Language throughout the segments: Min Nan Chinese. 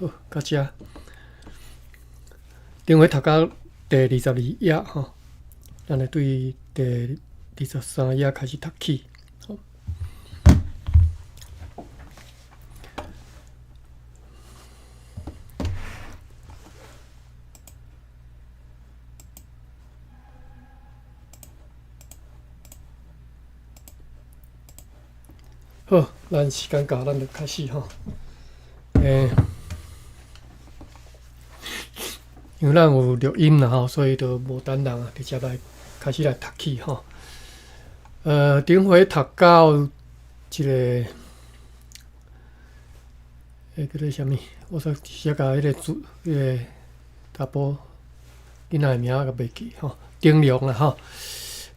好，到遮。顶回讀到第22頁吼，咱來對第23頁開始讀起。好，咱時間到，咱就開始吼。因為咱有錄音啦吼，所以就無等人啊，直接來開始來讀起吼。頂回讀到這個，叫做啥物？我煞直接共彼個主，彼個查埔囡仔的名仔共袂記吼，丁龍啦吼。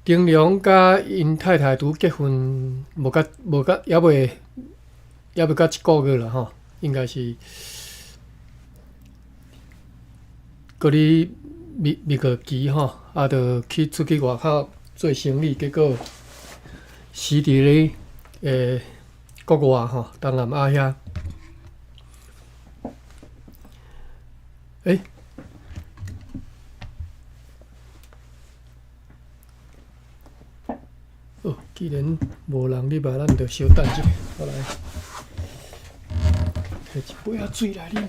丁龍佮𪜶太太拄結婚，無甲，猶未到一個月啦吼，應該是閣咧蜜蜜月期吼，啊，就去出去外口做生意，結果死佇咧國外吼，東南亞遐。欸。好，既然無人入來，咱就小等一下，我來提一杯仔水來啉。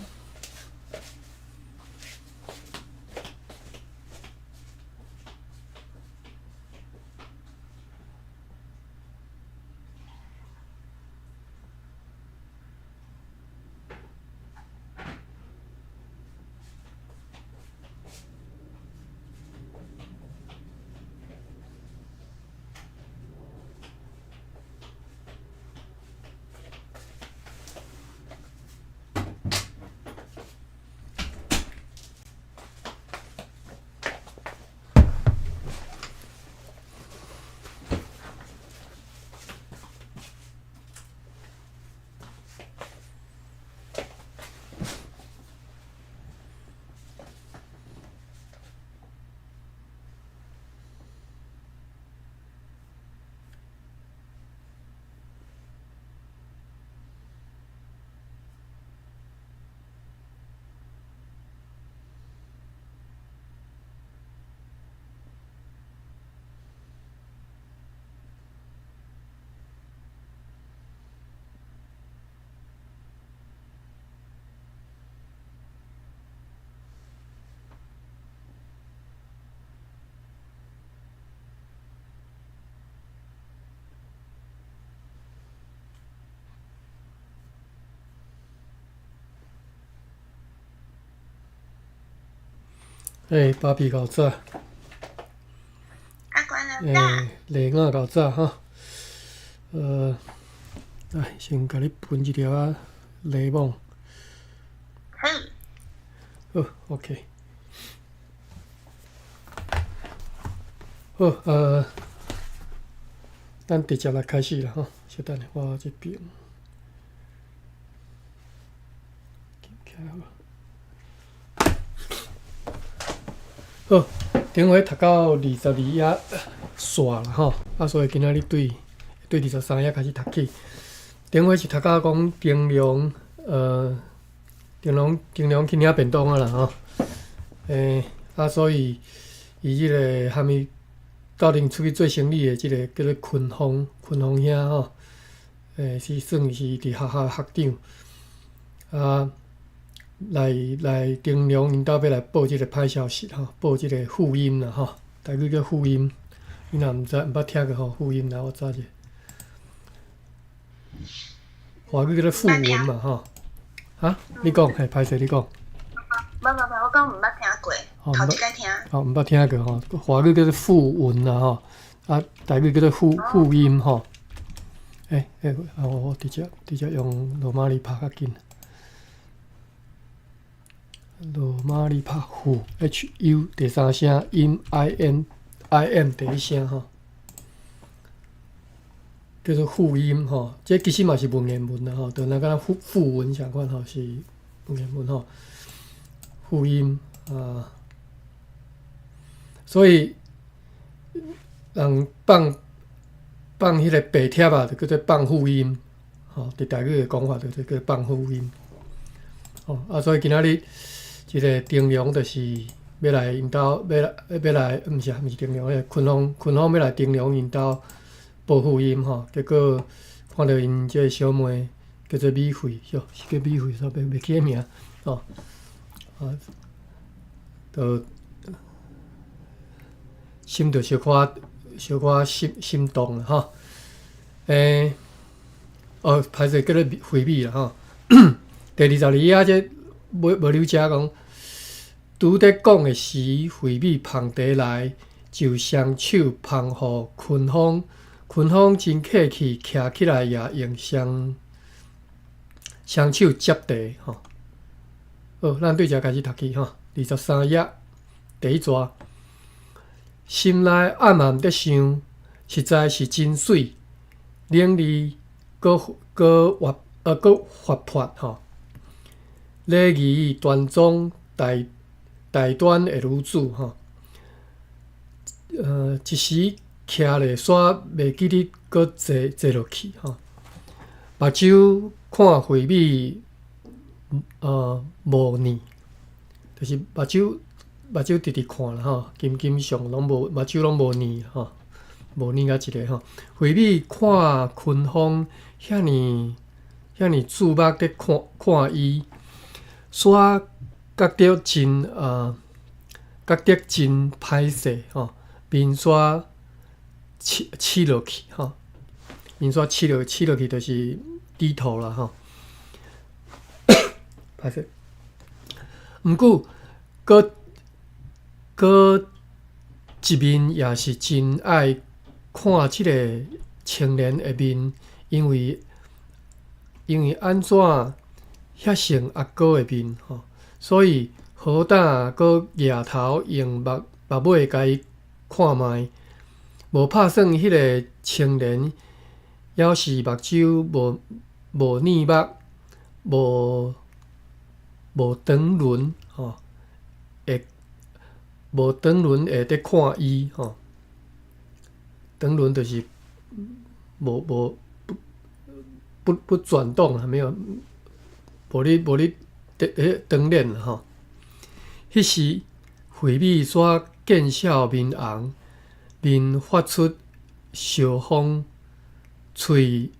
欸，芭比𠢕早。阿關老大。欸，麗雅𠢕早哈。來，先共你分一粒仔檸檬。好。好，OK。好，咱直接來開始啦吼，小等下，我這邊。好，頂回讀到22頁煞啦吼，啊，所以今仔日對23頁開始讀起。頂回是讀到講丁龍，丁龍去領便當啊啦吼，啊，所以伊這個含伊鬥陣出去做生意的這個叫做坤峰，坤峰兄吼，是算是佇學校學長，啊。來丁龍𪜶兜欲來報這個歹消息吼，報這個訃音啦吼，台語叫訃音，你若毋知毋捌聽過吼，訃音來我查者。華語叫做訃聞嘛吼，啊？你講，嘿，歹勢你講。無無無，我講毋捌聽過，頭一擺聽。哦，毋捌聽過吼，華語叫做訃聞啦吼，啊，台語叫做訃音吼。欸，我直接用羅馬字拍較緊。羅馬字拍訃 H U 第三聲音 I M I M 第一聲吼，叫做訃音吼。這其實嘛是文言文啦吼，就若敢若訃聞相款吼，是文言文吼。訃音啊，所以人放彼個白帖啊，就叫做放訃音吼。佇台語的講法，就叫做放訃音。哦，啊，所以今仔日這个丁龍就是欲來𪜶兜，欲來欲來，毋是啊，毋是丁龍，彼个昆風，昆風欲來丁龍𪜶兜報福音吼，結果看著𪜶這个小妹叫做美惠，是是叫美惠，煞袂記得名，吼，啊，就心就小可小可心心動啦吼，哦，歹勢叫做惠美啦吼。第22頁這無無了遮講，拄咧講的時，惠美捧茶來，就雙手捧予昆風，昆風真客氣，徛起來也用雙雙手接茶吼。好，咱對遮開始讀起吼。23頁第一逝，心內暗暗咧想，實在是真媠，伶俐，閣閣活閣活潑吼。禮儀端莊，大大端的女子吼。一時徛咧，煞袂記得閣坐坐落去吼。目睭看惠美，無膩，就是目睭目睭直直看啦吼，金金上攏無目睭攏無膩吼，無膩甲一个吼。惠美看昆風遐爾遐爾注目咧看看伊，煞覺得真覺得真歹勢吼，面煞拭拭落去吼，面煞拭落拭落去就是低頭啦吼。歹勢，毋過閣閣一面也是真愛看這个青年的面，因為因為按怎遐像阿哥的面吼，所以好膽閣額頭用目目尾共伊看覓，無拍算彼个青年猶是目睭無無膩目，無無轉輪吼，會無轉輪會佇看伊吼，轉輪就是無無不不不轉動啊，沒有無咧無咧佇咧轉臉吼。彼時惠美煞見笑面紅，面發出相風喙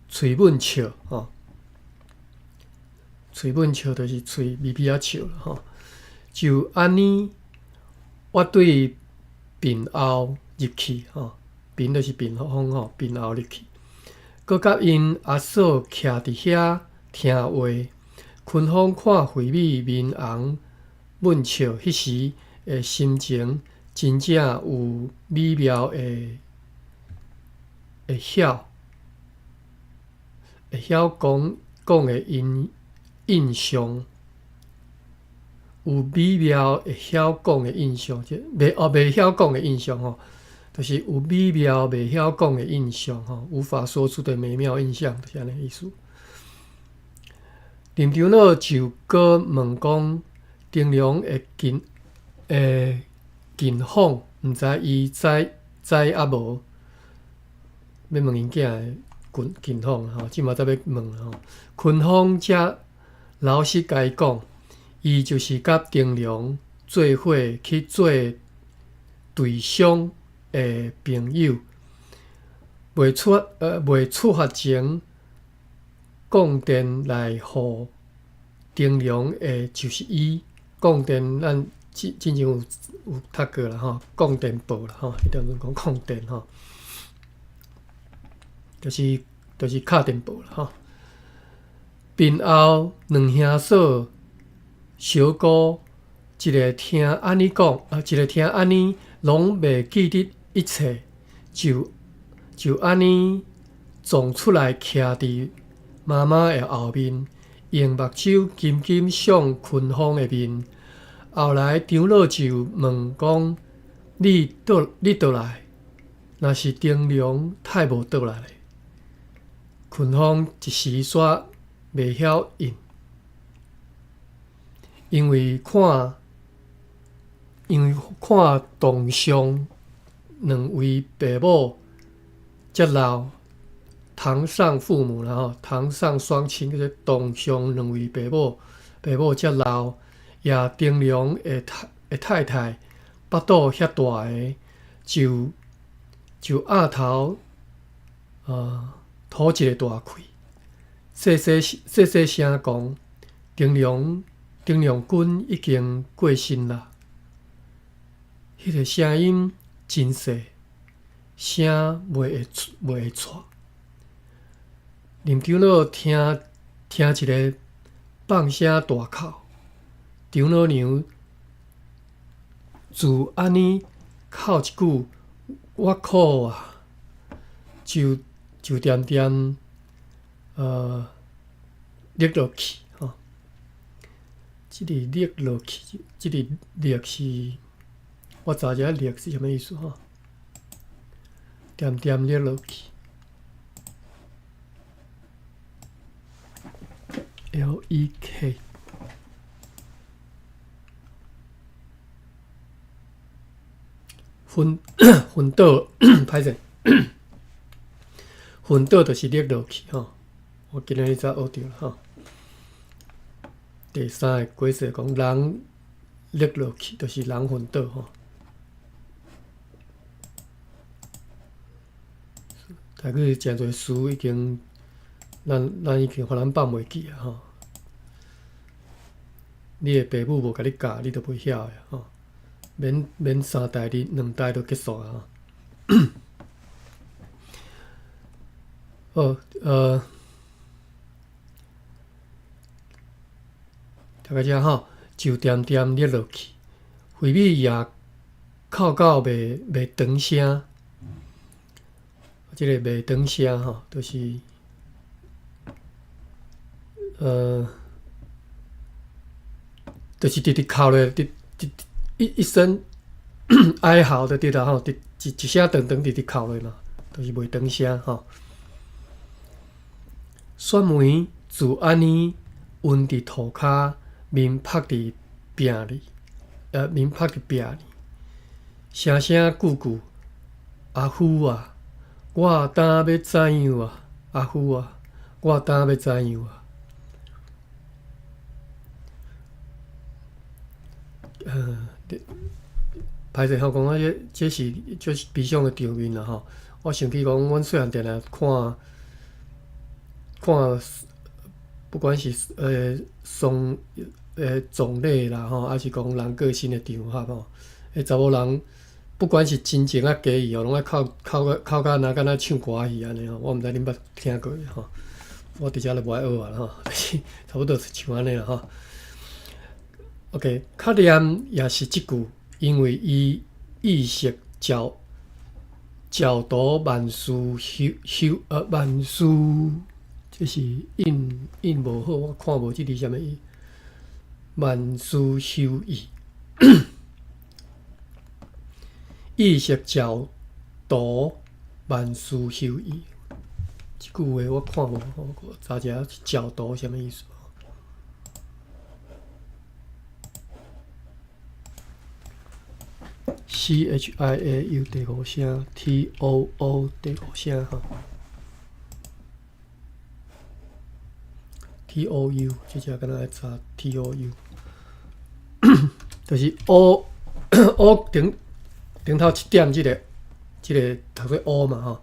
喙吻笑吼，喙吻笑就是喙微微仔笑吼。就按呢，我對屏後入去吼，屏就是屏風吼，屏後入去，閣佮𪜶阿嫂徛佇遐聽話。昆風看惠美面紅吻笑，彼時的心情真正有美妙的會曉會曉講講的印印象，有美妙會曉講的印象，這袂哦袂曉講的印象吼，就是有美妙袂曉講的印象吼，無法說出的美妙印象，就是按呢意思。林長老就閣問講，丁龍的近的近況，毋知伊知知抑無？欲問𪜶囝的近近況吼，這馬才欲問吼。昆風才老實共伊講，伊就是佮丁龍做伙去做隊商的朋友，未出未出發前，講電來予丁龍的，就是伊。講電咱之之前有有讀過啦吼，講電報啦吼，彼當陣講講電吼，就是就是敲電報啦吼。屏後兩兄嫂小姑一个聽按呢講，啊一个聽按呢，攏袂記得一切，就就按呢撞出來徛佇媽媽的後面，用目睭緊緊向昆風的面。後來長老就問講：你倒你倒來，若是丁龍太無倒來咧？昆風一時煞袂曉應，因為看因為看堂上兩位爸母遮老，堂上父母啦吼，堂上雙親，叫做堂上兩位爸母，爸爸母遮老，也丁良的太太腹肚遐大个，就额头吐一个大气，细细细细声讲，丁良君已经过身啦。彼个声音真细，声袂会掣。林长老听听一个放声大哭，张老娘自按呢哭一句，我苦啊，就恬恬落落去吼。這个落落去，這个落是，我查一下落是啥物意思吼？恬恬落落去，LEK。昏昏倒，歹势，昏倒就是落落去吼。我今日才学著吼。第三个解释讲，人落落去，就是人昏倒吼。大概诚济词已经，咱已经予咱放袂记啊吼。你的爸母无共你教，你就袂晓的吼。免三代，你两代就结束啊！好，读到遮吼，就恬恬落落去，惠美也哭到袂长声。這个袂长声吼，就是，就是直直哭咧，直直一声哀嚎就对啦吼，直一一声长长直直哭落嘛，就是袂长声吼。雪梅自按呢晕伫涂跤，面拍伫壁里，面拍伫壁里，声声句句，阿夫啊，我当欲怎样啊？阿夫啊，我当欲怎样啊？歹势吼，讲啊，这是这是悲伤的场面啦吼。我想起讲，阮细汉定定看看，不管是丧葬礼啦吼，抑是讲人过身的场合吼，彼查某人不管是真情抑假意哦，拢爱哭哭哭甲若敢若唱歌戏按呢吼。我毋知恁捌听过未吼？我伫遮就无爱学啊吼，就是差不多是像按呢啦吼。OK，较念也是這句，因為伊意識照圖萬事休休萬事，這是印印無好，我看無這字啥物意。萬事休矣，意識照圖萬事休矣。這句話我看無，我查一下照圖啥物意思。CHIAU 第五聲，TOO 第五聲吼，TOU 這隻敢若愛查 TOU，就是 O O 頂頂頭一點這個讀做 O 嘛吼，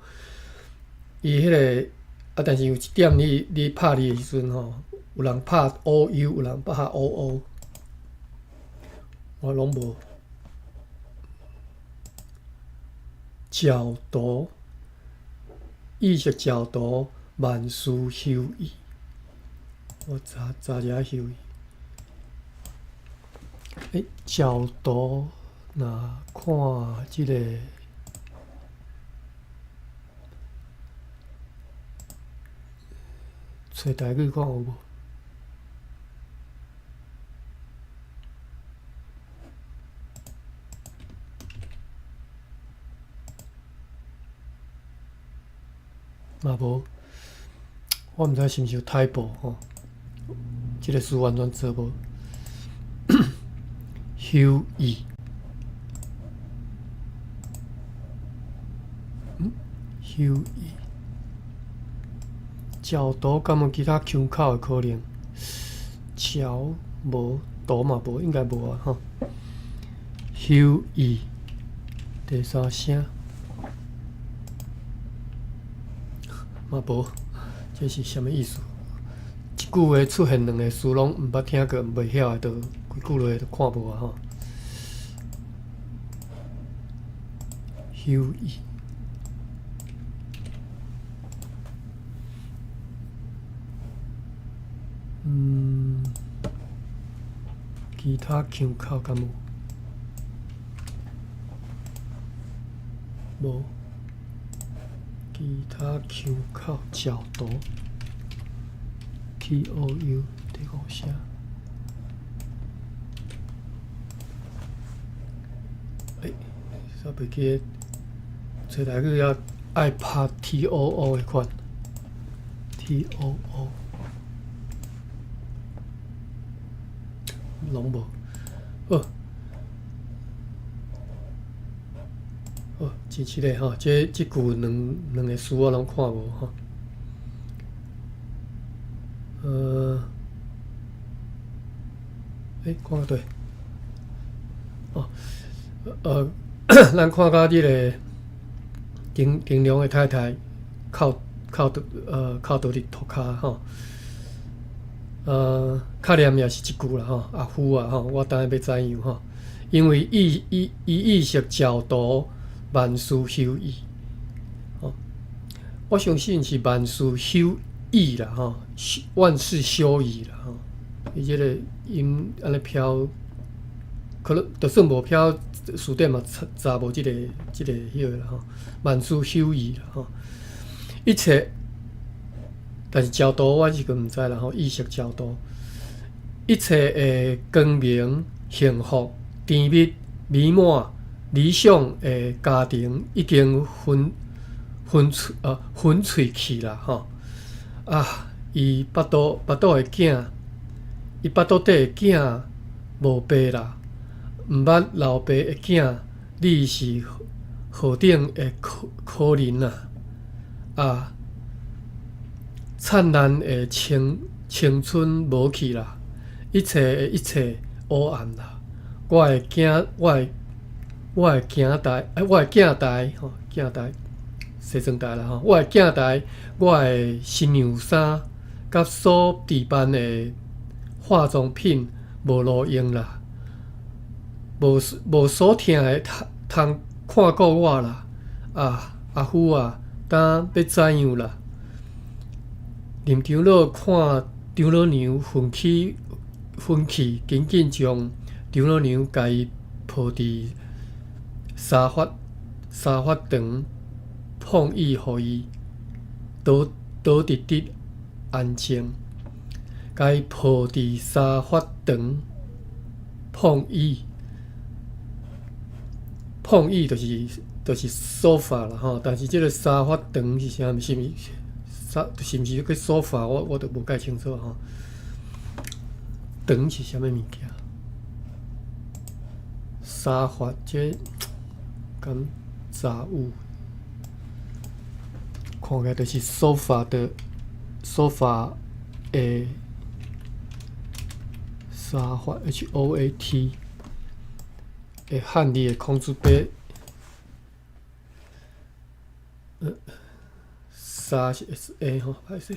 伊彼个啊，但是有一點你拍字的時陣吼，有人拍 OU，有人拍 OO，我攏無。照圖，意識照圖，萬事休矣。我查查一下休矣。照圖若看這个，揣台語看有無？嘛無，我毋知是毋是有 typo 吼，這个詞完全做無。休矣，休矣，照圖敢有其他腔口的可能？桥，無，圖嘛無，應該無啊吼。休矣，第三聲嘛無，這是啥物意思？一句話出現兩个詞，攏毋捌聽過、袂曉的，就規句落就看無啊吼。休矣。其他腔口敢有？無。其他腔口角度，T O U 第五聲。欸，煞袂記得，揣來去遐愛拍 T O O 的款，T O O。攏無，好，好，真失禮吼！這這句兩兩个詞我攏看無吼。欸，看到佗？哦，咱看到這个丁丁龍的太太哭哭倒哭倒佇塗跤吼。較念也是一句啦吼，阿夫啊吼，我等下欲怎樣吼？因為伊伊伊意識角度萬事休矣，吼，我相信是萬事休矣啦吼，萬事休矣啦吼。伊這个音按呢飄，可能就算無飄，辭典嘛查查無這个這个彼个啦吼。萬事休矣啦吼，一切。但是角度我是閣毋知啦吼，意識角度，一切的光明、幸福、甜蜜、美滿、理想的家庭已經粉粉碎粉碎去啦吼！啊，伊腹肚腹肚的囝，伊腹肚底的囝無爸啦，毋捌老爸的囝，你是何等的可可憐啊！啊！燦爛的青青春無去啦，一切的一切烏暗啦。我的鏡，我的我的鏡台，我的鏡台吼，鏡台西裝台啦吼，我的鏡台，我的新娘衫，佮所置辦的化妝品無路用啦，無無所疼的通通看顧我啦。啊，阿夫啊，今欲怎樣啦？林長老看張老娘奮起奮起，緊緊將張老娘共伊抱佇沙發沙發床，膨椅予伊倒倒佇佇安靜，共伊抱佇沙發床，膨椅膨椅就是就是 sofa 啦吼，但是這个沙發床是啥物？是毋是？是毋是叫沙發？我我都無介清楚吼。床是啥物物件？沙發這敢雜物？看起來就是 sofa 的 sofa 的沙發 H O A T 的漢字的空字八。沙是 S A 吼，歹勢。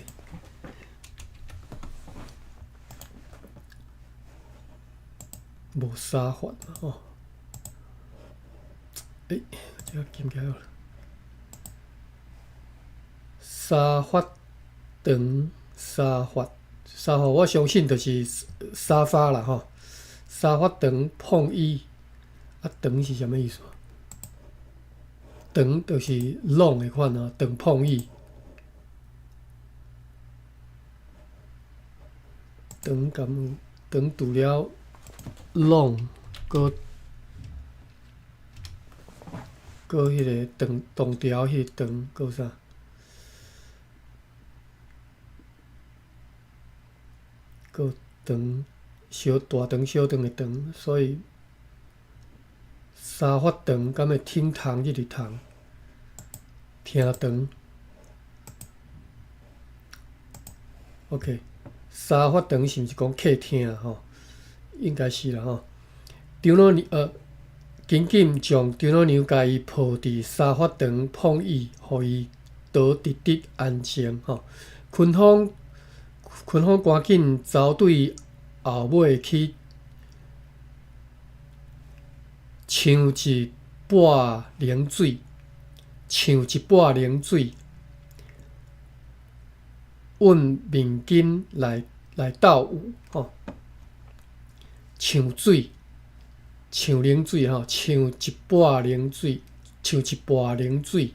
無沙發吼。欸，這個記起來了。沙發床，沙發，沙發，我相信就是沙發啦吼。沙發床膨椅，啊，床是啥物意思？床就是 long 的款啊，長膨椅。床敢有？床除了 long，閣閣彼个長唐朝彼个長，閣有啥？閣長小大長小長的長，所以沙發床敢會廳堂這個堂？廳堂。OK，沙發床是毋是講客廳吼？應該是啦吼。張老娘緊緊將張老娘共伊抱佇沙發床膨椅，予伊倒直直安靜吼。坤風坤風趕緊走對後尾去搶一杯冷水，搶一杯冷水，溫面巾來鬥有吼，搶水。搶冷水吼，搶一杯冷水，搶一杯冷水，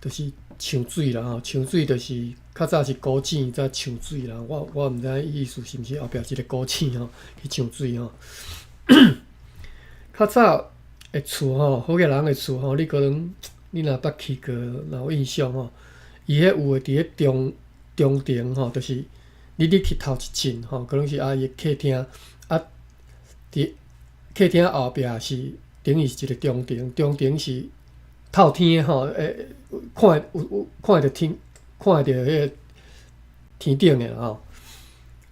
就是搶水啦吼。搶水就是較早是古井才搶水啦。我毋知影意思是毋是後壁一個古井吼去搶水吼。較早的厝吼，福建人的厝吼，你可能你若捌去過，若有印象吼，伊彼有的佇咧中中庭吼，就是你入去頭一進吼，可能是啊伊的客廳啊，佇客廳後壁是等於是一個中庭，中庭是透天的吼，看有有看會著天，看會著彼个天頂的吼。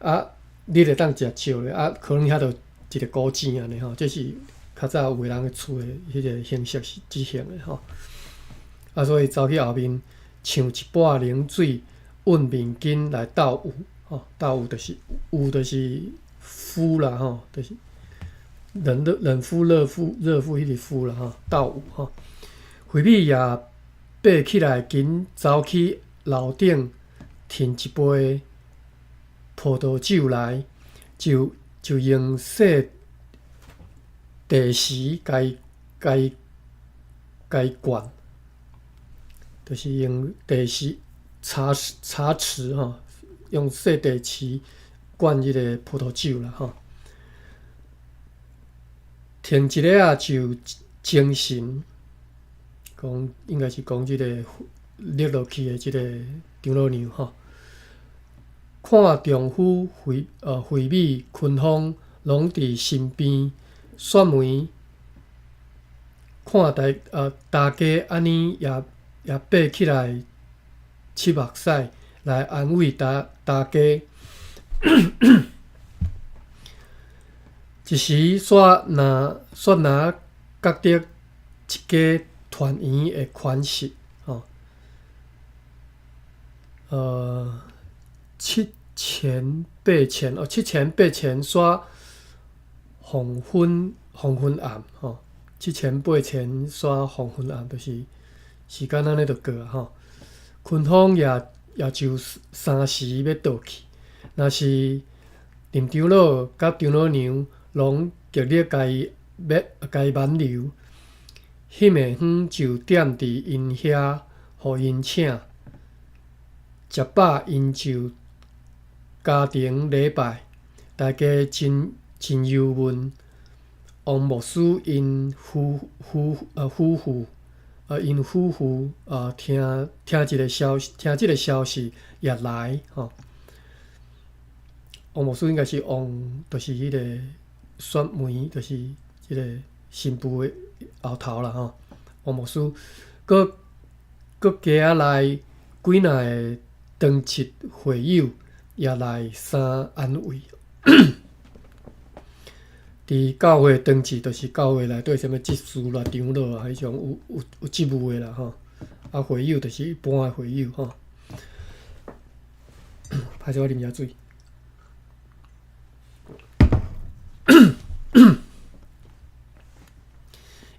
啊，你會當食石的，啊，可能遐就一個古井按呢吼，這是較早有的人的厝的彼个形式是這型的吼。啊，所以走去後面搶一杯冷水，溫面巾來鬥有吼，鬥有就是有就是敷啦吼，就是冷熱冷敷熱敷熱敷彼個敷啦吼，鬥有吼。惠美也爬起來，緊走去樓頂提一杯葡萄酒來，就用細茶匙共伊共伊共伊灌，就是用茶匙茶茶匙吼，用細茶匙灌彼个葡萄酒啦吼。停一下仔就精神，講應該是講這个瀝落去的這个張老娘吼。看丈夫惠美坤風攏佇身邊，雪梅看大家按呢也爬起來拭目屎來安慰大家。一時煞若煞若覺得一家團圓的款式吼，七錢八錢哦，七錢八錢煞黃昏黃昏暗吼，七錢八錢煞黃昏暗，就是時間按呢就過啊吼。坤風也就三時欲倒去，若是林長老佮張老娘攏極力共伊欲共伊挽留，翕的遠就踮佇𪜶遐，予𪜶請食飽，𪜶就家庭禮拜，大家真真憂悶。王牧師𪜶夫婦𪜶夫婦聽聽這个消息，聽這个消息也來吼。王牧師應該是王，就是彼个雪梅，就是這个新婦的後頭啦吼。王牧師，閣閣加來幾若个長侄會友也來相安慰。佇教會長執，就是教會內底啥物執事啦、長老啊，彼種有職務的啦吼。啊，會友就是一般的會友吼。歹勢，我啉下水。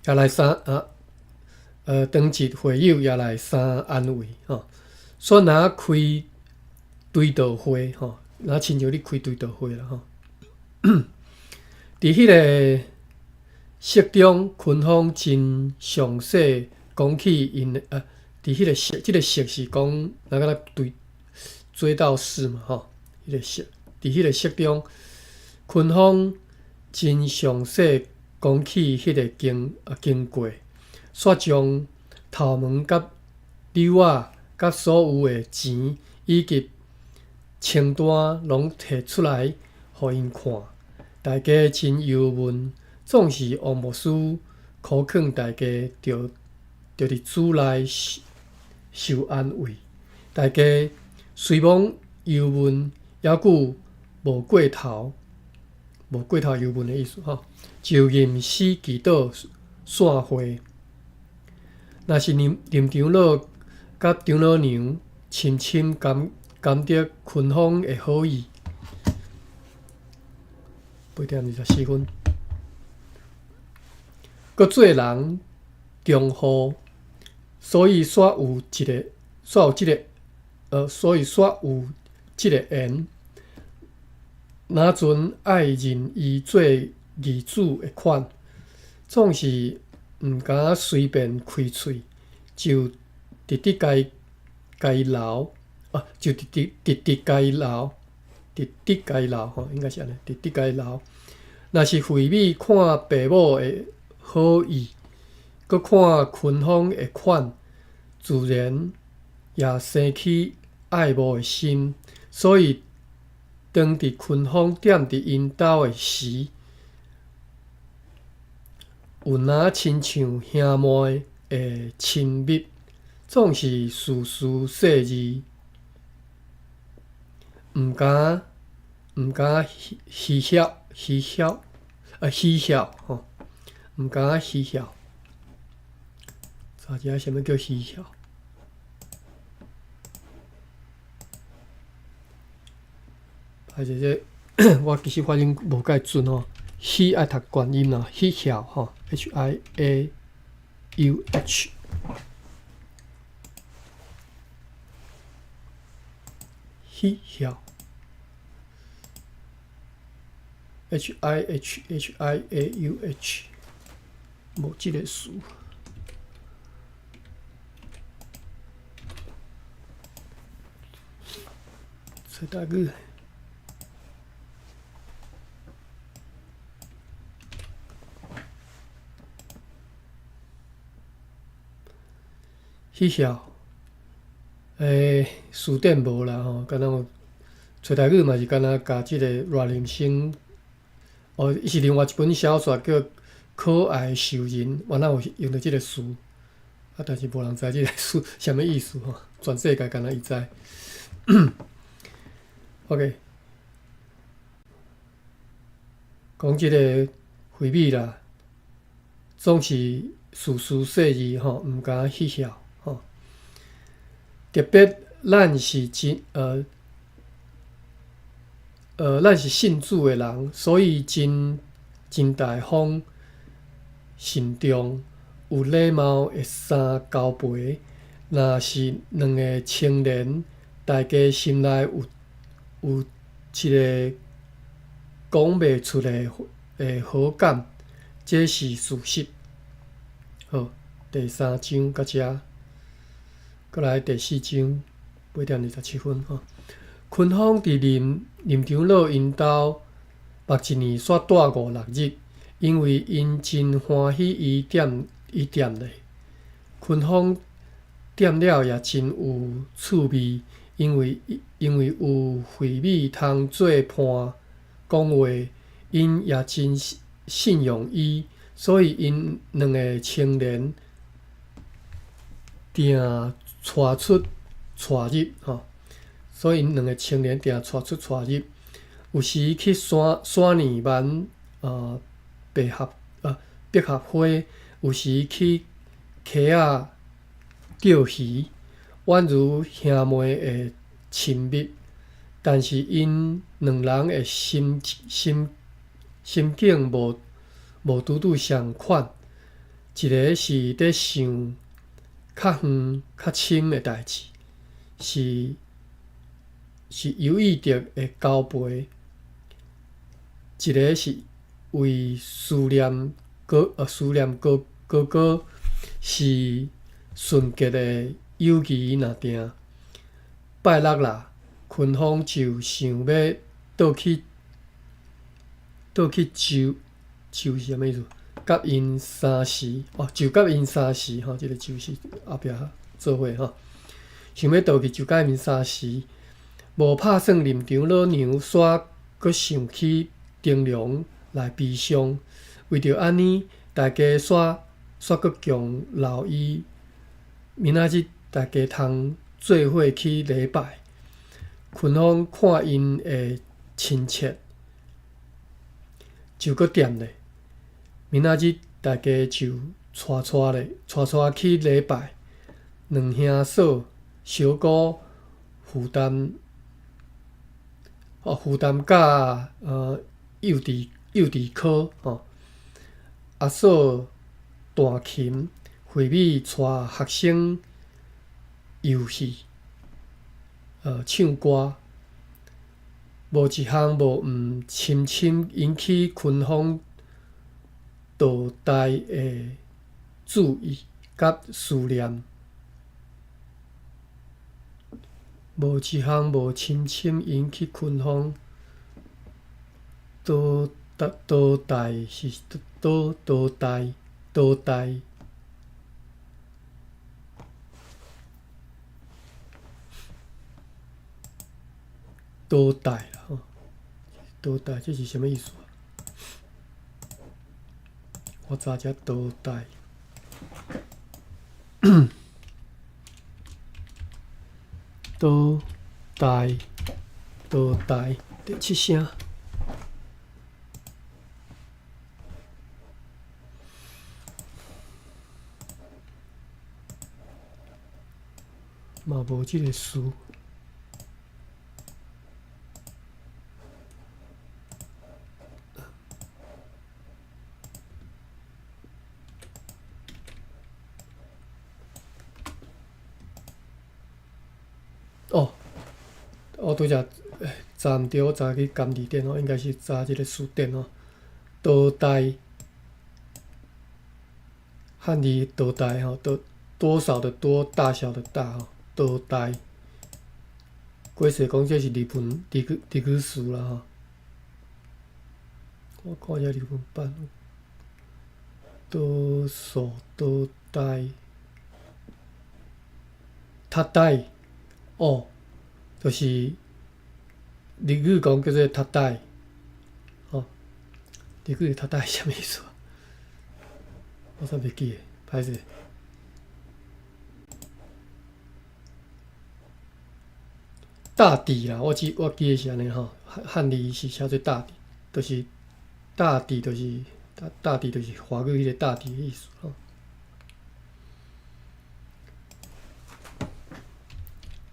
也來相啊，長執會友也來相安慰吼。煞若開追悼會吼，若親像你開追悼會啦吼。佇彼个室中，坤風真詳細講起𪜶的佇彼个室，這个室是講若敢若對追悼室嘛吼，彼个室，佇彼个室中，坤風真詳細講起彼个經過，煞將頭毛佮紐仔佮所有的錢以及清單攏提出來予𪜶看。大家真憂悶，總是王牧師苦勸大家著著佇主內受安慰。大家雖罔憂悶，猶閣無過頭，無過頭油分的意思吼。就吟詩祈禱散會。若是林林長老佮長老娘深深感感得昆峰的好意。8點24分，閣做人忠厚，所以煞有一个，煞有這个，所以煞有這个緣。若陣愛認伊做義子的款，總是毋敢隨便開喙，就直直共伊共伊留，啊，就直直直直共伊留，直直共伊留吼，應該是按呢，直直共伊留。若是惠美看爸母的好意，閣看昆峰的款，自然也生起愛慕的心，所以當佇昆峰踮佇𪜶兜的時，有若親像兄妹的親密，總是事事細膩，毋敢毋敢嬉笑嬉笑啊嬉笑吼，毋敢嬉笑。查一下啥物叫嬉笑？歹勢這我其實發音無介準吼，喜愛讀懸音啦，喜笑吼，H I A U H。喜笑，H I H H I A U H，無這個詞。找台語。喜笑，詞典無啦吼，敢若有揣台語嘛是敢若共這個賴林生，哦，伊是另外一本小說叫《可愛獸人》，原來有用著這個詞，啊，但是無人知這個詞啥物意思吼，全世界干焦伊知。OK，講這個惠美啦，總是事事細膩吼，毋敢嬉笑。特別咱是真咱是信主的人，所以真真大方、慎重、有禮貌的三交陪。若是兩个青年，大家心內有有一个講袂出的的好感，這是事實。好，第三章到遮。閣來第四章，8點27分吼。昆峰佇林林長老𪜶兜，目一年煞蹛五六日，因為𪜶真歡喜伊踮伊踮咧。昆峰踮了也真有趣味，因為因為有惠美通做伴講話，𪜶也真信仰伊，所以𪜶兩个青年定帶出帶入吼，所以𪜶兩个青年定帶出帶入。有時去山山裡玩百合百合花，有時去溪仔釣魚，宛如兄妹的親密。但是𪜶兩人的心心心境無無拄拄相款，一个是咧想較遠較深的代誌，是是有意德的交陪；一个是為思念哥思念哥哥哥，是純潔的友誼若定。拜六啦，昆峰就想欲倒去倒去就就是啥物意思？佮𪜶相時哦，就佮𪜶相時吼，這个就是後壁做伙吼。想欲倒去就佮𪜶相時，無拍算林長老娘煞閣想起燈籠來悲傷。為著按呢，大家煞煞閣強留伊。明仔日大家通做伙去禮拜。昆峰看𪜶的親切，就閣恬咧。明仔日大家就帶帶咧，帶帶去禮拜。兩兄嫂小姑負擔，哦負擔佮幼稚科吼。阿嫂彈琴，惠美帶學生遊戲，唱歌。無一項無毋深深引起昆風道大的注意佮思念。無一項無深深引起昆風道大道大是道道大道大道大啦吼，道大這是啥物意思啊？我查一下道大。道大道大第七聲。嘛無這個詞。哦，我拄才查毋著，我查去監字典哦，應該是查這個詞典哦。道大，漢字道大吼，多多少的多，大小的大吼，道大。鬼勢講這是日文日語詞啦吼。我看一下日文版，多數多大，多大。哦，就是日語講叫做多大，吼，日語的多大是啥物意思？我煞袂記得，歹勢。大抵啦，我記得是按呢吼，漢字是寫做大抵，就是大抵就是大抵就是華語彼個大抵的意思吼。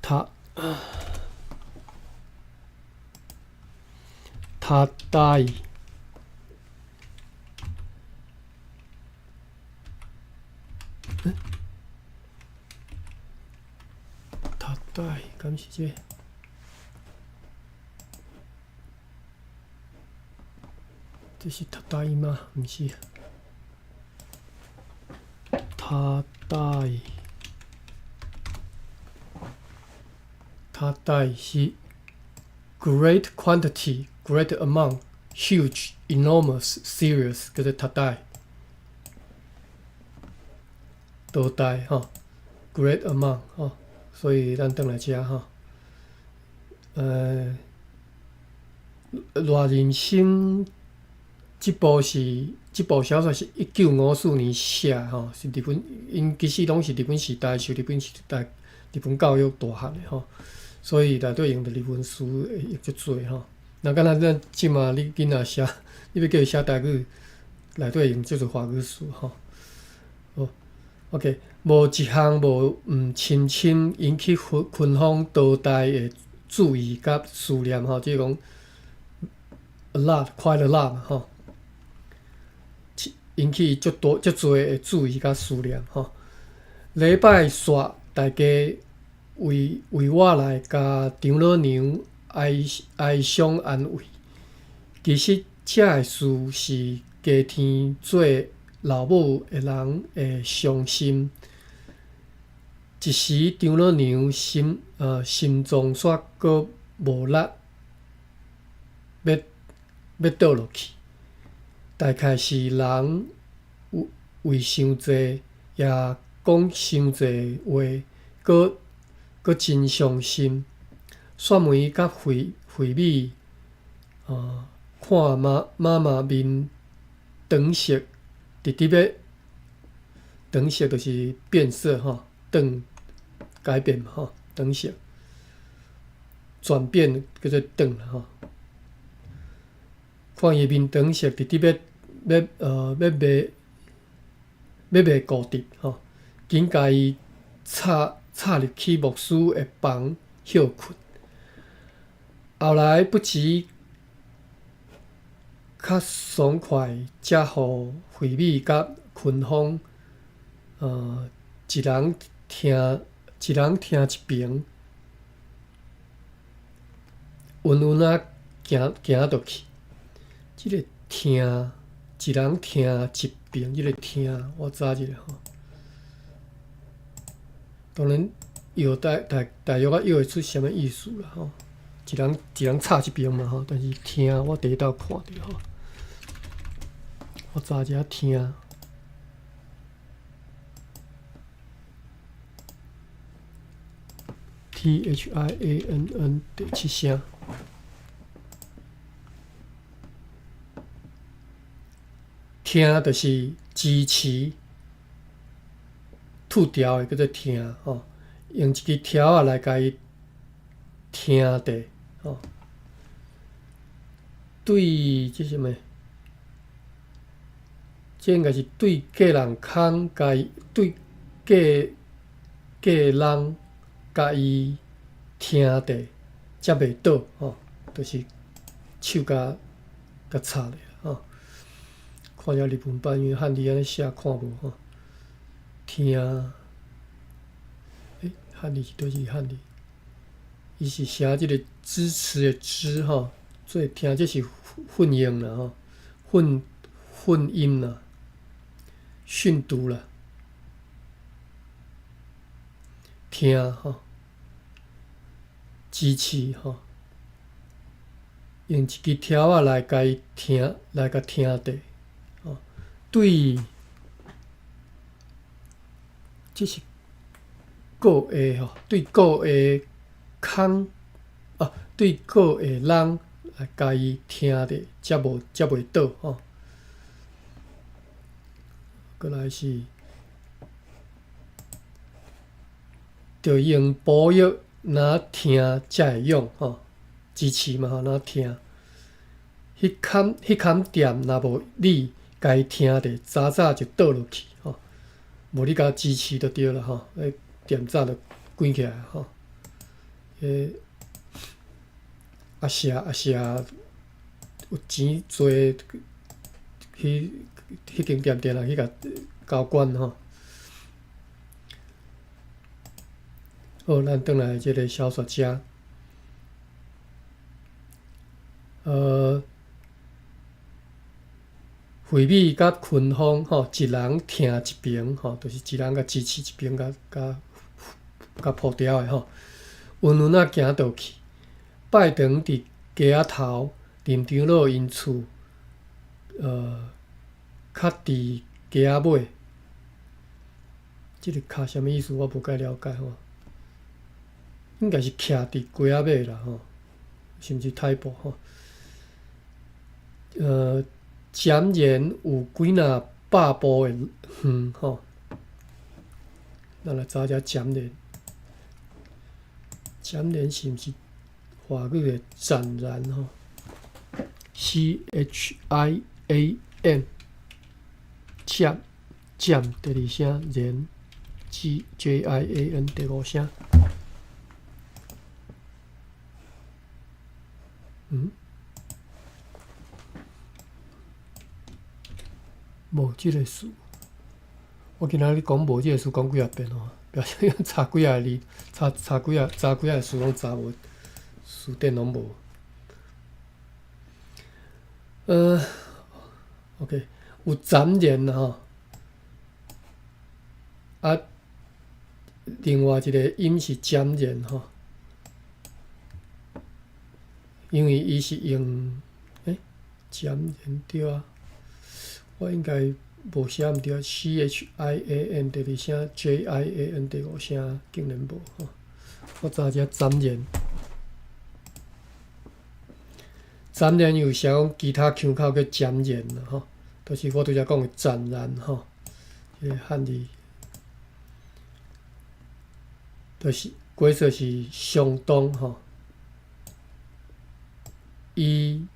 他他大，他大，敢是這個？這是他大嗎？毋是。他大。多大是 great quantity, great amount, huge, enormous, serious，叫做多大。多大吼，great amount 吼，所以咱轉來遮吼，賴人生這部小說是1954年寫吼，是日本，𪜶其實攏是日本時代受日本時代日本教育大漢的吼。所以內底用著日文詞會用足濟吼。若敢若咱這馬你囡仔寫，你欲叫伊寫台語，內底用足濟華語詞吼。好，OK，無一項無毋深深引起昆風道大的注意佮思念吼，即個講 a lot, quite a lot 吼，引起足多足濟的注意佮思念吼。禮拜煞大家為我來共張老娘哀傷安慰。其實這个事是家庭做老母的人會傷心。一時張老娘心臟煞閣無力，欲倒落去。大概是人為傷濟，也講傷濟話，閣真傷心。雪梅佮惠美，看媽媽面轉色，直直欲轉色就是變色吼，轉改變吼，轉色轉變叫做轉吼。看伊面腸色直直欲欲呃欲賣欲賣糊直吼，緊共伊插插入去牧師的房歇睏。後來不時較爽快，才予惠美佮坤風，一人聽一爿，穩穩仔行行倒去。這个聽，一人聽一爿，這个聽我查一下吼。當然，藥大大大約仔藥會出啥物意思啦吼。一人一人插一爿嘛吼，但是聽我第一道看著吼，我查一下聽。THIANN 第七聲。聽就是支持吐條的叫做聽吼，用一支條仔來共伊聽著吼。對，這啥物？這應該是對隔人空共伊對隔隔人共伊聽著，才袂倒吼，就是手共共插咧吼。看下日文版，因為漢字按呢寫看無吼。聽，欸，漢字是佗一個漢字？伊是寫這個支持的支吼，做聽這是訓音啦吼，訓訓音啦，訓讀啦，聽吼，支持吼，用一支條仔來共伊聽，來共聽著。對，這是閣下吼，對閣下空啊，對閣下人來共伊聽著，才無才袂倒吼。閣來是，著用補藥，若疼才會癢吼，支持嘛吼，若疼。彼坎店若無你共伊聽著，早早就倒落去吼。無你共支持就對啦吼，彼店早就關起來吼。彼阿舍阿舍有錢濟，去彼間店店來去共交管吼。好，咱轉來這个小說遮。惠美佮坤風吼，一人聽一爿吼，就是一人共支持一爿，共共共鋪條的吼。穩穩仔行倒去，拜堂佇街仔頭，林長老𪜶厝，較佇街仔尾。這个較啥物意思？我無介了解吼。應該是徛佇街仔尾啦吼，是毋是太步吼？漸然有幾若百步的遠吼，咱來查一下漸然。漸然是毋是華語的斬然吼？CHIAM，漸漸第二聲然，GJIAN 第五聲。嗯？無這个詞，我今仔日講無這个詞講幾仔遍吼，表示查幾仔個字，查查幾仔查幾仔個詞攏查無，詞典攏無。OK，有斬然吼，啊，另外一個音是漸然吼，因為伊是用，欸，漸然對啊。我應該無寫毋對，CHIAN 第二聲，JIAN 第五聲，竟然無吼。我查一下斬然，斬然有寫講其他腔口叫漸然啦吼，就是我拄才講的斬然吼，這个漢字，就是解說是相當吼，伊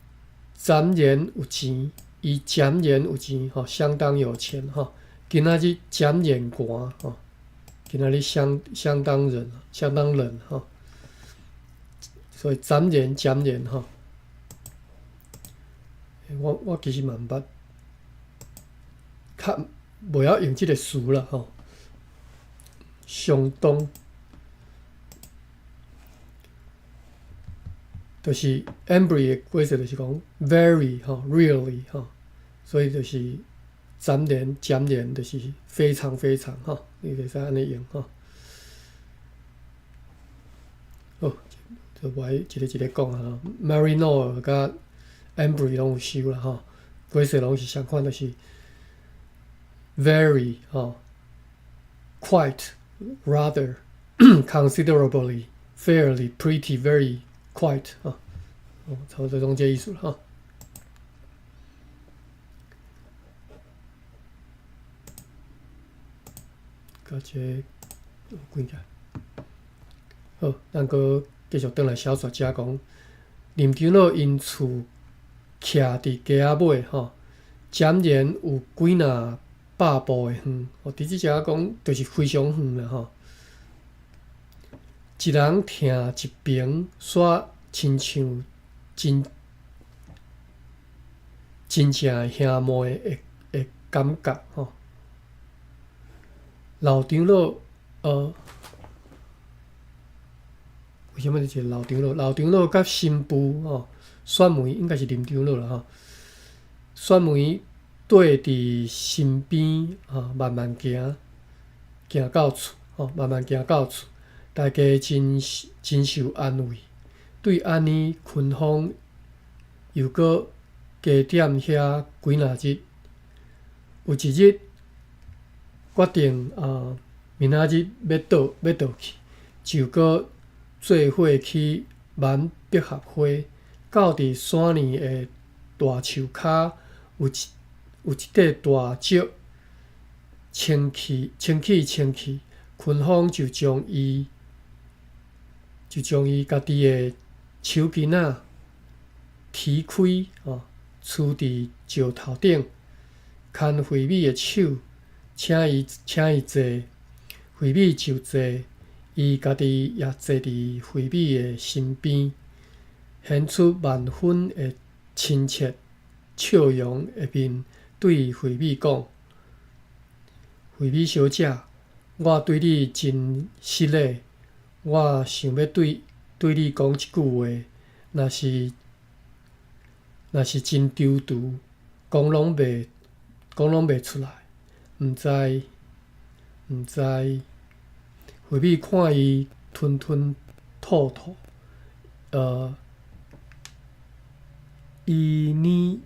讒言有錢，伊讒言有錢吼，相當有錢吼。今仔日讒言寒吼，今仔日相相當冷，相當冷吼。所以讒言讒言吼。我其實嘛毋捌，較袂曉用這个詞啦吼。相當，就是 Embree 的解釋就是講 very 吼，really 吼，所以就是讒言讒言就是非常非常吼，你會使按呢用吼。好，就無愛一个一个講啊。Maryknoll 佮 Embree 攏有收啦吼，解釋攏是相款，就是 very 吼，quite rather considerably fairly pretty very quite 吼，差不多攏這意思啦吼。佮這個關起來。好，咱閣繼續轉來小說遮講，林長老𪜶厝徛佇街仔尾吼，讒言有幾若百步的遠，哦，佇這遮講就是非常遠啦吼。一人徛一爿，煞親像真真正的兄妹的的感覺吼。老長老，為啥物一個老長老？老長老佮新婦吼，雪梅應該是林長老啦吼。雪梅綴佇身邊吼，慢慢行，行到厝吼，慢慢行到厝，大家真真受安慰。對按呢，坤風又閣加踮遐幾若日。有一日，決定啊，明仔日欲倒欲倒去，就閣做伙去挽百合花。到佇山裡的大樹跤，有一塊大石，清氣清氣清氣，坤風就將伊家己的手巾仔提開吼，跙佇石頭頂，牽惠美的手，請伊坐，惠美就坐，伊家己也坐佇惠美的身邊，顯出萬分的親切笑容的面，對惠美講：“惠美小姐，我對你真失禮，我想欲對你講一句話，若是真躊躇，講攏袂出來，毋知毋知。”惠美看伊吞吞吐吐，伊呢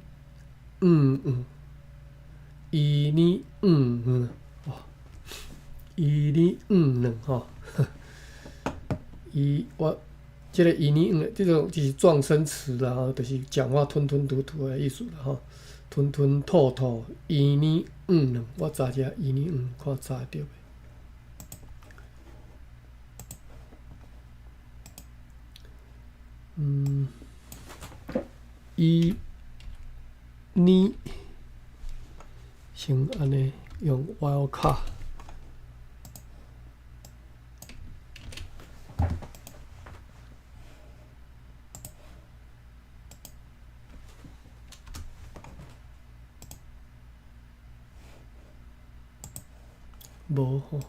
嗯嗯，伊呢嗯嗯，哦，伊呢嗯嗯吼，伊我這个伊呢嗯，這種就是狀聲詞啦，吼，就是講話吞吞吐吐的意思啦，吼，吞吞吐吐，伊呢嗯嗯，我查一下伊呢嗯，看查會著袂？伊呢先按呢用 wildcard。無吼，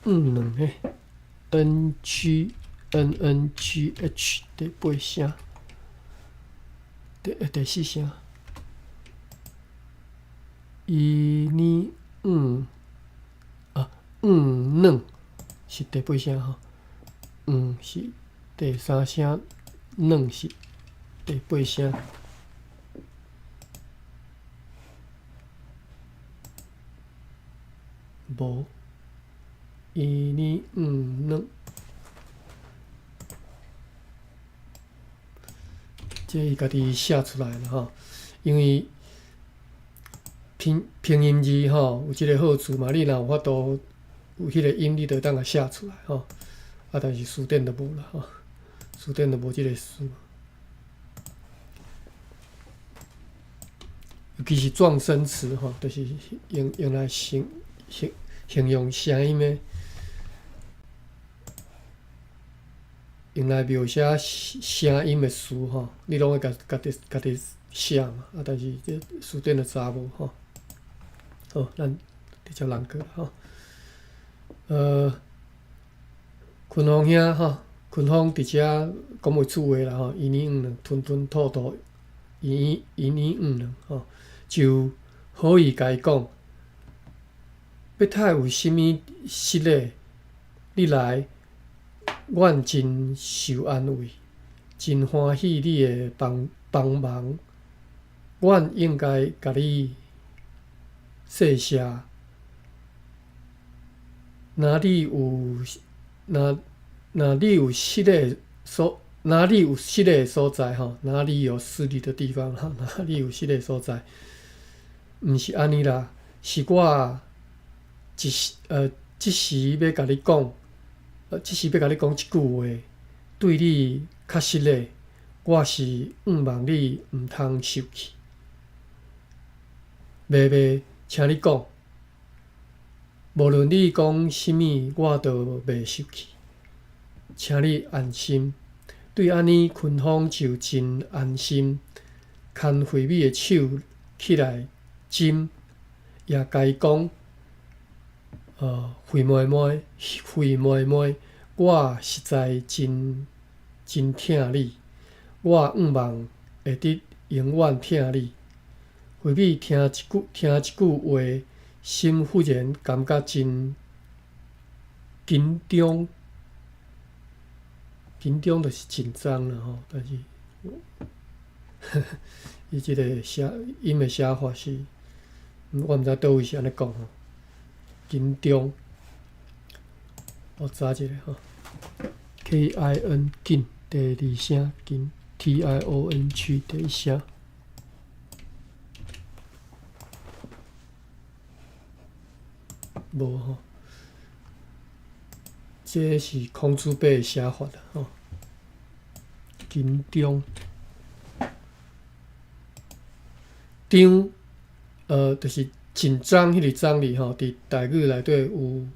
嗯兩个 N G N N G H 第八聲，第四聲，伊呢嗯啊嗯兩是第八聲吼，嗯是第三聲，兩是第八聲。無，伊呢嗯兩，這伊家己寫出來啦吼，因為拼音字吼有這个好處嘛，你若有法度有彼個音，你就會當共寫出來吼。啊，但是辭典就無啦吼，辭典就無這个詞。尤其是狀聲詞吼，就是用來形容聲音的，用來描寫聲音的詞吼，你攏會家己寫嘛，啊，但是這辭典就查無吼。好，咱直接人過吼。坤風兄吼，坤風佇遮講袂出話啦吼，嚶嚶嗯嗯，吞吞吐吐，嚶嚶嚶嗯嗯吼，就好意共伊講，欲太有啥物失禮，你來，阮真受安慰，真歡喜你的幫忙，阮應該共你謝謝。若你有失禮的所在吼，哪裡有失禮的地方？哈，哪裡有失禮所在？毋是按呢啦，是我這時欲共你講這句話，對你較失禮，我是向望你毋通受氣。袂袂，請你講，無論你講啥物，我都袂受氣，請你安心。對按呢，坤風就真安心，牽惠美的手起來斟，也共伊講：惠妹妹，惠妹妹，我實在真真疼你，我向望會得永遠疼你。惠美聽這句話，心忽然感覺真緊張，緊張就是緊張啦吼，但是，伊這个寫音的寫法是，我毋知佗位是按呢講吼，緊張，我查一下吼，K I N 緊第二聲緊，T I O N G 第一聲，無吼，這是孔子伯的寫法啦吼，緊張，張，就是緊張彼个張字吼，佇台語內底有，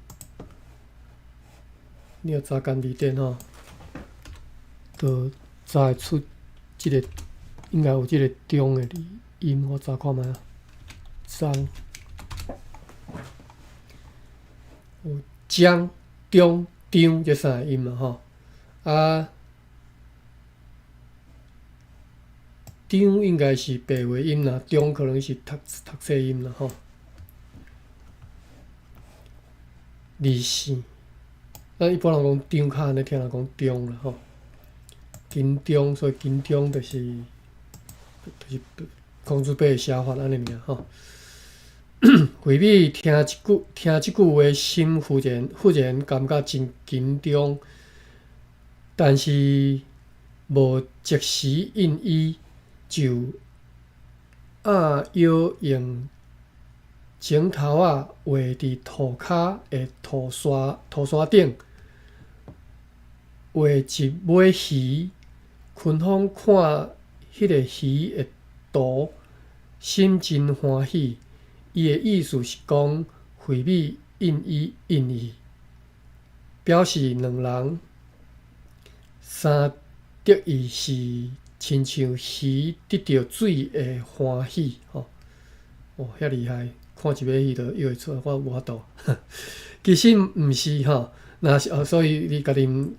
你若查簡字典吼，就查會出這个應該有這个張的字音，我查看覓啊，張，有張、中、張這三個音嘛吼，啊，張應該是白話音啦，中可能是讀冊音啦吼。字線，咱一般人講張較按呢聽人講中啦吼，緊張，所以緊張就是孔子伯的寫法按呢爾吼。惠美聽這句話，心忽然感覺真緊張，但是無即時應伊，就按腰用指頭仔畫佇塗跤的塗沙頂，畫一尾魚。坤風看彼個魚的圖，心真歡喜。伊的意思是講，惠美應伊，表示兩人相得意是親像魚得著水的歡喜吼。哦，遐厲害！看一尾魚就臆會出來，我無法度。其實毋是吼，若是哦，所以你家己毋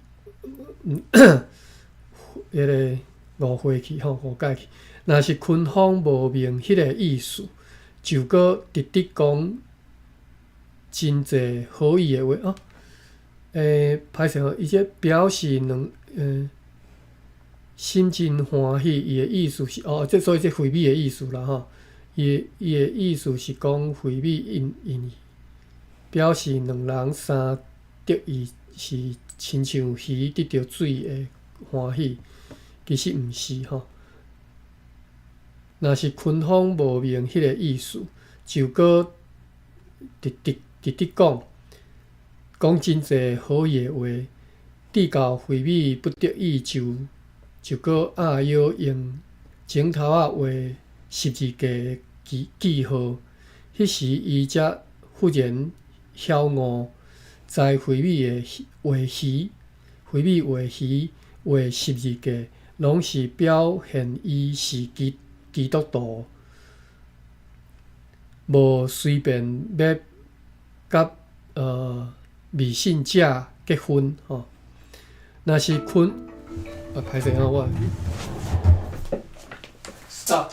彼个誤會去吼，誤解去。若是坤風無明彼个意思，就閣直直講真濟好意的話哦。歹勢吼，伊這表示兩心真歡喜，伊的意思是哦，這所以這惠美的意思啦吼。伊的意思是講惠美應伊，表示兩人相得意是親像魚得著水的歡喜，其實毋是吼。若是坤風無明彼个意思，就閣直直直直講，講真濟好意的話，直到惠美不得已就閣按腰用指頭仔畫十字架的記號。彼時伊才忽然曉悟，知惠美的畫魚，惠美畫魚畫十字架，攏是表現伊是基督徒，無隨便欲佮未信者結婚吼。若是坤，啊，歹勢啊，我 stop。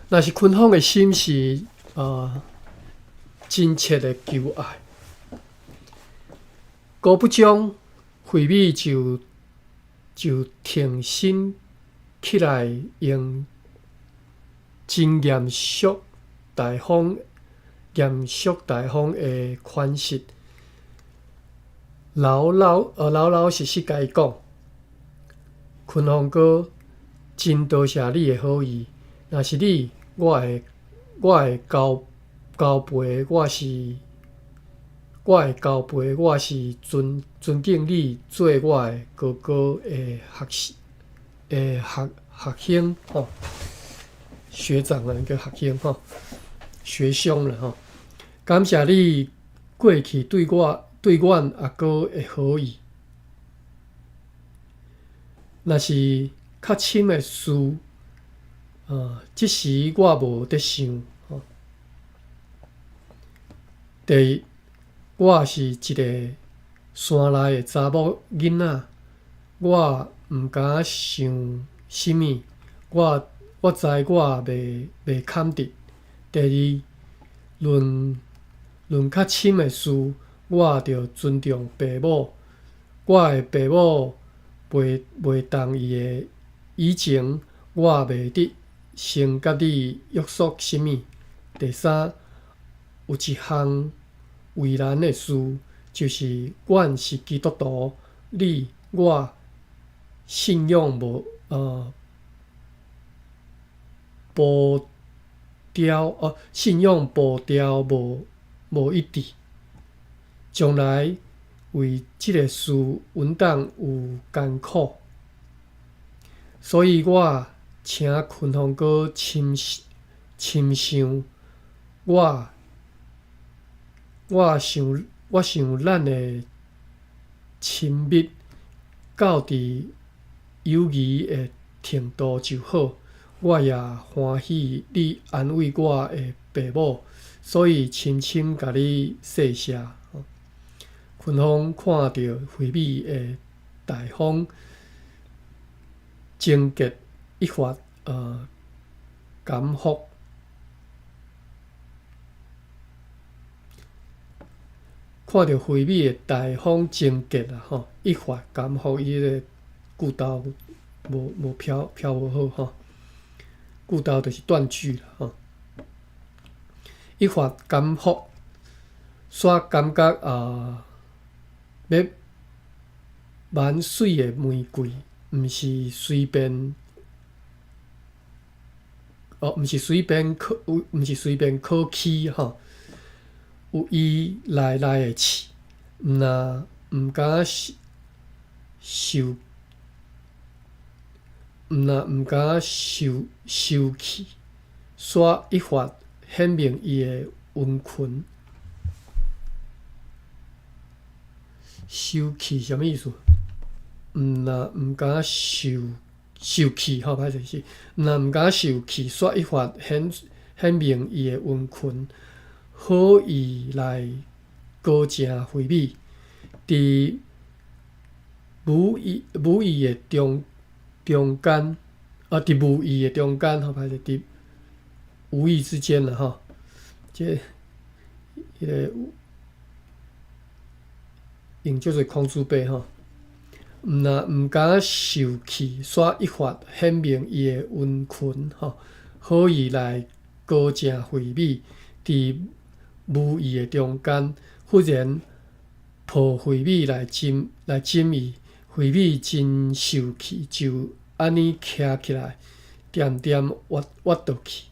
若是坤鳳的心是真切的求愛，果不將惠美就挺身起來，用真嚴肅大方、嚴肅大方的款式，老老實實共伊講：坤鳳哥，真多謝你的好意。若是你，我會交陪，我是尊敬你做我的哥哥的學的學學兄吼，學長啊，叫學兄吼，學兄啦吼。感謝你過去對阮阿哥的好意。若是較深的事，這時我無佇想。吼。第一，我是一个山內的查某囡仔，我毋敢想啥物，我知我袂堪得。第二，論較深的事，我著尊重爸母。我的爸母袂同意的以前，我袂得先佮你約束啥物。第三，有一項為難的事，就是阮是基督徒，你我信仰無步調哦，信仰步調無一致，將來為這个事，穩當有艱苦，所以我請坤鳳哥深深想，我想咱的親密到佇友誼的程度就好。我也歡喜你安慰我的爸母，所以深深共你謝謝。坤鳳看著惠美的大方貞潔，一發感服。看著惠美的大方貞潔啊，吼，一發感服伊个句頭無飄無好吼，句頭就是斷句啦吼。一發感服，煞感覺啊，欲蠻媠的玫瑰，毋是隨便，哦，毋是隨便可起吼。有伊內內的刺，毋若毋敢受，毋若毋敢受氣，煞一發顯明伊的溫裙。受氣啥物意思？毋若毋敢受氣吼，歹勢是，毋若毋敢受氣，煞一發顯明伊的溫裙。好意來高正惠美，佇無意的中間，啊，佇無意的中間吼，歹勢，佇無意之間啦吼，彼个用足濟空珠筆吼，毋若毋敢受氣，煞一發顯明伊的溫裙吼，好意來高正惠美，佇無意的中間，忽然抱惠美來枕伊，惠美真受氣，就按呢徛起來，恬恬倚倒去，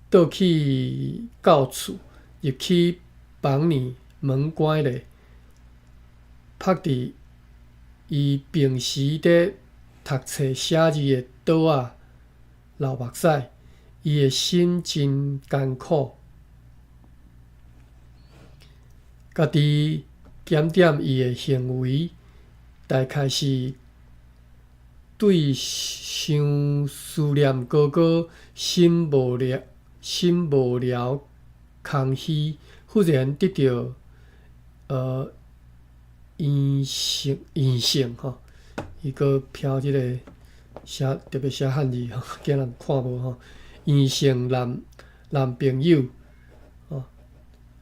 倒去到厝，入去房裡，門關咧，拍佇伊平時佇讀冊寫字的桌仔流目屎，伊的心真艱苦。家己檢點伊的行為，大概是對傷思念哥哥，心無聊空虛，忽然得著異性吼，伊閣飄這个寫特別寫漢字吼，驚人看無吼。異性男朋友，吼，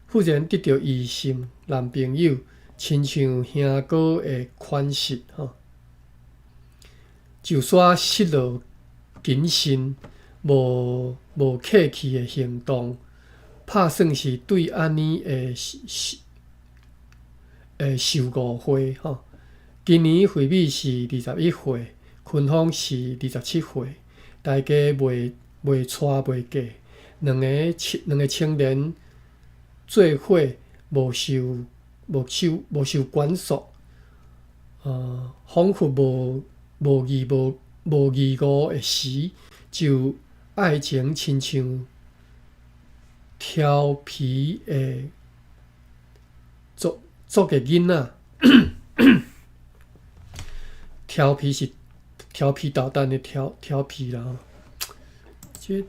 忽然得著異性男朋友，親像兄哥的款式吼，就煞失落謹慎、無客氣的行動，拍算是對按呢會受誤會吼。今年惠美是21歲，坤峰是27歲，大家未娶未嫁，兩個青年做伙無受管束，彷彿無義務的時，就愛情親像調皮的作孽囡仔，調皮是調皮搗蛋的調皮啦吼。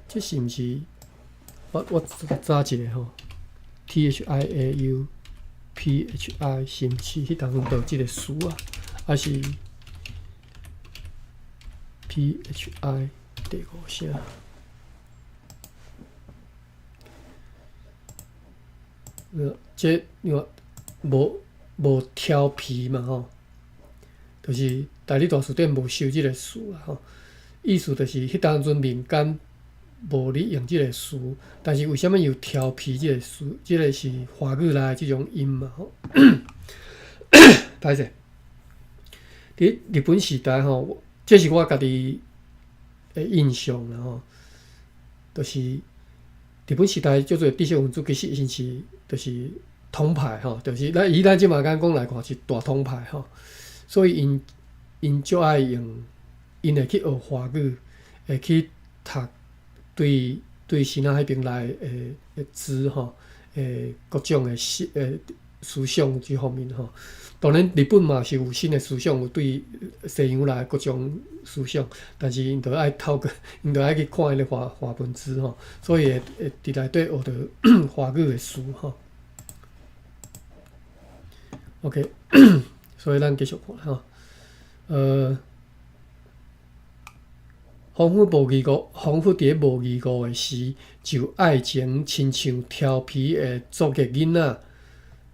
這是毋是？我查一下吼，THIAUPHI 是毋是彼當陣就這个詞啊？還是 PHI 第五聲？這你看無調皮嘛吼，就是台語大辭典無收這个詞啊吼，意思就是彼當陣民間無咧用這个詞，但是為啥物有調皮這个詞？這个是華語來的這種音嘛吼。歹勢，佇日本時代吼，這是我家己的印象啦吼，就是日本時代足濟知識分子其實𪜶是就是統派吼，就是咱以咱這馬眼光來看是大統派吼，所以𪜶足愛用，𪜶會去學華語，會去讀對支那彼邊來的字吼，各種的思想這方面吼。當然日本嘛是有新的思想，有對西洋來各種思想，但是𪜶著愛透過，𪜶著愛去看彼个華文字吼，所以會佇內底學著華語的詞吼。OK，所以咱繼續看吼，彷彿佇咧無義務的時，就愛情親像調皮的作孽囡仔，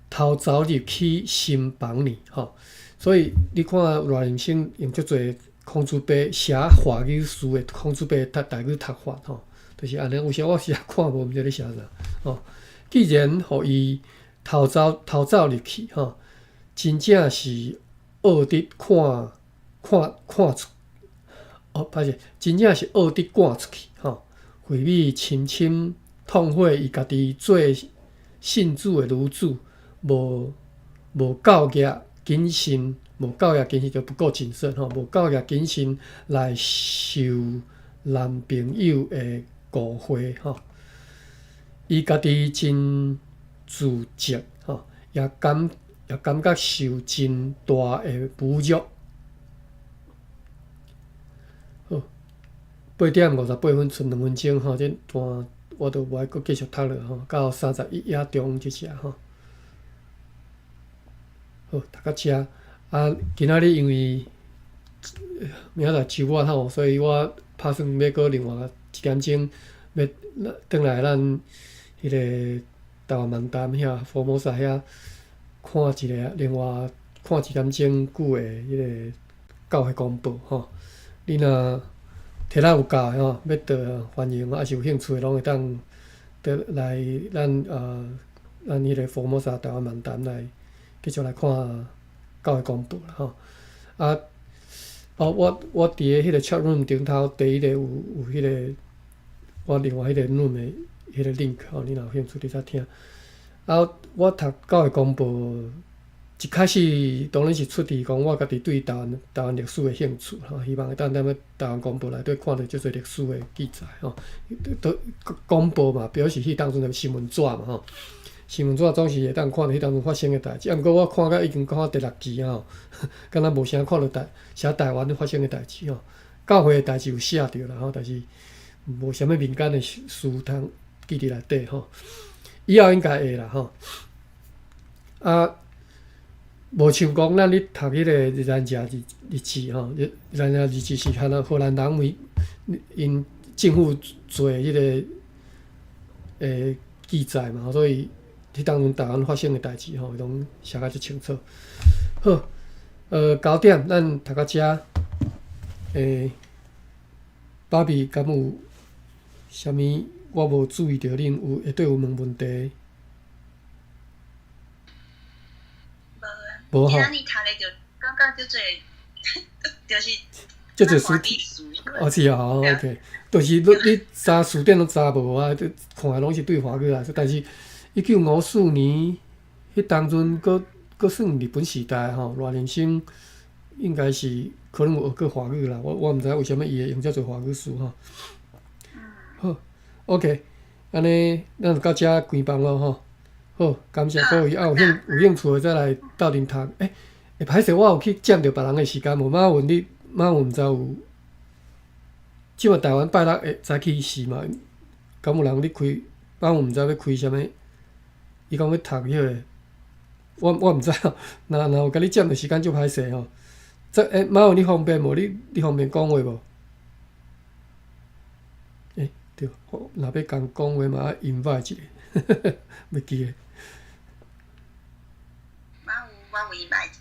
偷走入去心房裡吼。所以你看賴林生用足濟孔子伯寫華語詞的孔子伯讀台語讀法吼，就是按呢。有時我實在看無，毋知咧寫啥吼。既然予伊偷走入去吼，真正是惡得看看看出，哦，歹勢，真正是惡得趕出去吼。惠美深深痛悔伊家己做信主的女子，無夠額謹慎，無夠額謹慎就不夠謹慎吼，無夠額謹慎來受男朋友的誤會吼。伊家己真自責吼，也感覺受真大的侮辱。好，8點58分，賰2分鐘吼，這段我都無愛閣繼續讀落吼，到31頁中這只吼。好，讀到遮啊，今仔日因為明仔載週末吼，所以我拍算欲閣另外一點鐘欲轉來咱彼个台灣漫談遐福爾摩沙遐看一个，另外看一點鐘久的彼个教會公報吼。你若體力有夠的吼，欲倒歡迎，抑是有興趣的，攏會當倒來咱彼个福爾摩沙台灣漫談來繼續來看教會公報啦吼。啊，哦，我佇咧彼个 chat room 頂頭第一个有彼个我另外彼個 room 的彼个 link 吼，你若有興趣，你才聽。啊，我讀教會公報一開始當然是出佇講我家己對台灣歷史的興趣吼，希望會當踮咧台灣公報內底看著足濟歷史的記載吼。都公報嘛，表示彼當陣的新聞紙嘛吼。新聞紙總是會當看著彼當陣發生的代誌，啊，毋過我看甲已經看第六期啊吼，敢若無啥看著台寫台灣發生的代誌吼。教會的代誌有寫著啦吼，但是無啥物民間的事通記佇內底吼。以後應該會啦吼。啊，無像講咱咧讀彼個日蘭社日誌吼，日蘭社日誌是荷蘭人為𪜶政府做彼個記載嘛，所以彼當陣台灣發生的代誌吼，攏寫甲足清楚。好，9點咱讀到遮，芭比敢有啥物我無注意著恁有會對有問問題？無啊。無吼。今仔日讀咧就感覺足濟，就是足濟書。哦，是啊，哦，OK，就是你查詞典攏查無啊，看的攏是對華語來說，但是1954彼當陣，閣閣算日本時代吼，賴林生應該是可能有學過華語啦，我毋知為啥物伊會用遮濟華語詞吼。好，OK，按呢，咱就到遮關房咯吼。好，感謝各位，啊有興趣的再來鬥陣讀。欸，歹勢，我有去佔著別人的時間無？馬雲你馬雲毋知有，這擺台灣拜六會早起時嘛？敢有人咧開？馬雲毋知欲開啥物？伊講欲讀彼個，我毋知哦。若有共你佔著時間就歹勢吼。這馬雲你方便無？你方便講話無？欸，對，若欲共講話嘛愛 invite 一下，袂記得。我有 invite。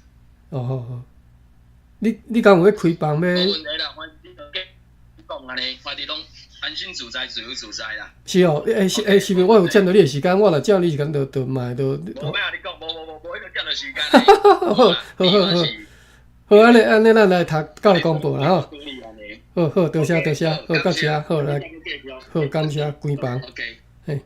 哦好好，你敢有欲開房欲？無問題啦，反正講按呢，反正攏安心自在，自由自在啦。是哦，欸是欸，是毋是我有佔著你的時間？我若佔你時間，就嘛就。無欲共你講，無無無無彼個佔著時間。好好好好，好按呢按呢，咱來讀教育公報啦吼。好好，多謝多謝，好感謝，好來，好感謝關房。 OK。嘿。